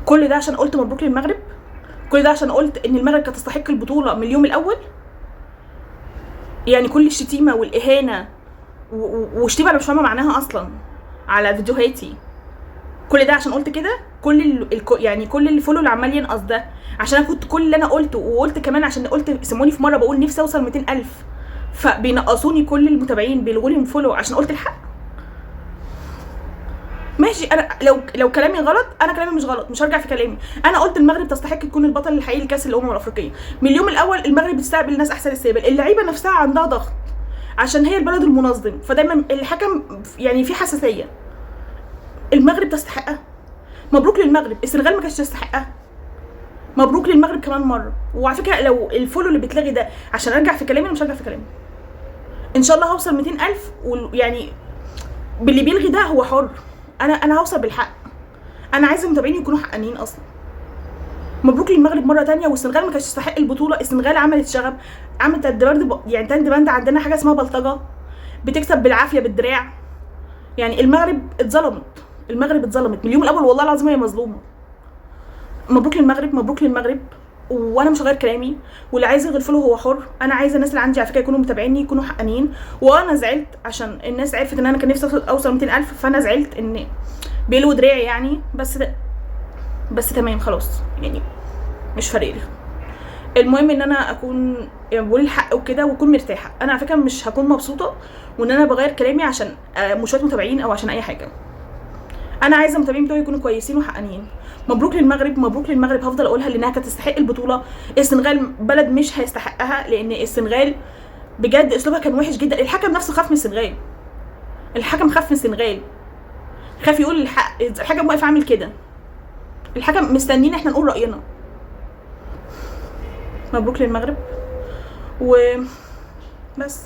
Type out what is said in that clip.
كل ده عشان قلت مبروك للمغرب؟ كل ده عشان قلت ان المغرب كانت تستحق البطولة من اليوم الاول؟ يعني كل الشتيمة والاهانة وشتيمه انا مش فاهمه معناها اصلا على فيديوهاتي، كل ده عشان قلت كده؟ كل يعني كل ال follow اللي عمال ينقص ده عشان انا كنت كل اللي انا قلته، وقلت كمان عشان قلت سموني في مرة بقول نفسي اوصل 200,000، فبينقصوني كل المتابعين، بيلغوا لي follow عشان قلت الحق. ماشي، انا لو كلامي غلط، انا كلامي مش غلط، مش هرجع في كلامي. انا قلت المغرب تستحق تكون البطل الحقيقي لكاس الامم الافريقية من اليوم الاول. المغرب بتستقبل الناس احسن استقبال، اللعيبة نفسها عندها ضغط عشان هي البلد المنظم، فدايما الحكم يعني في حساسية. المغرب تستحقها، مبروك للمغرب. السنغال ما كانتش تستحقها، مبروك للمغرب كمان مرة. وعلى فكرة لو ال follow اللي بيتلغي ده عشان ارجع في كلامي، انا مش هرجع في كلامي. ان شاء الله هوصل 200,000، ويعني باللي بيلغي ده هو حر، انا هوصل بالحق. انا عايزه المتابعين يكونوا حقانيين اصلا. مبروك للمغرب مرة تانية. والسنغال ما كانتش تستحق البطولة، السنغال عملت شغب، عملت برضه يعني تند بند، عندنا حاجة اسمها بلطجه، بتكسب بالعافية بالدراع. يعني المغرب اتظلمت، المغرب اتظلمت من اليوم الاول، والله العظيم هي مظلومة. مبروك للمغرب، مبروك للمغرب. وانا مش هغير كلامي، واللي عايز يلغي ال follow هو حر. انا عايزه الناس اللي عندي على فكرة يكونوا متابعيني، يكونوا حقانيين. وانا زعلت عشان الناس عرفت ان انا كان نفسي اوصل 200,000، فانا زعلت ان بيلوا دراعي يعني، بس تمام خلاص، يعني مش فارق لي. المهم ان انا اكون يعني بقول الحق وكده، واكون مرتاحة. انا على فكرة مش هكون مبسوطة وان انا بغير كلامي عشان مش متابعين او عشان اي حاجة. انا عايزه المتابعين بتوعي يكونوا كويسين وحقانيين. مبروك للمغرب، مبروك للمغرب، هفضل اقولها لانها كانت تستحق البطولة. السنغال بلد مش هيستحقها، لان السنغال بجد اسلوبها كان وحش جدا. الحكم نفسه خاف من السنغال، الحكم خاف من السنغال، خاف يقول الحق. الحكم واقف عامل كده، الحكم مستنيين احنا نقول راينا. مبروك للمغرب و بس.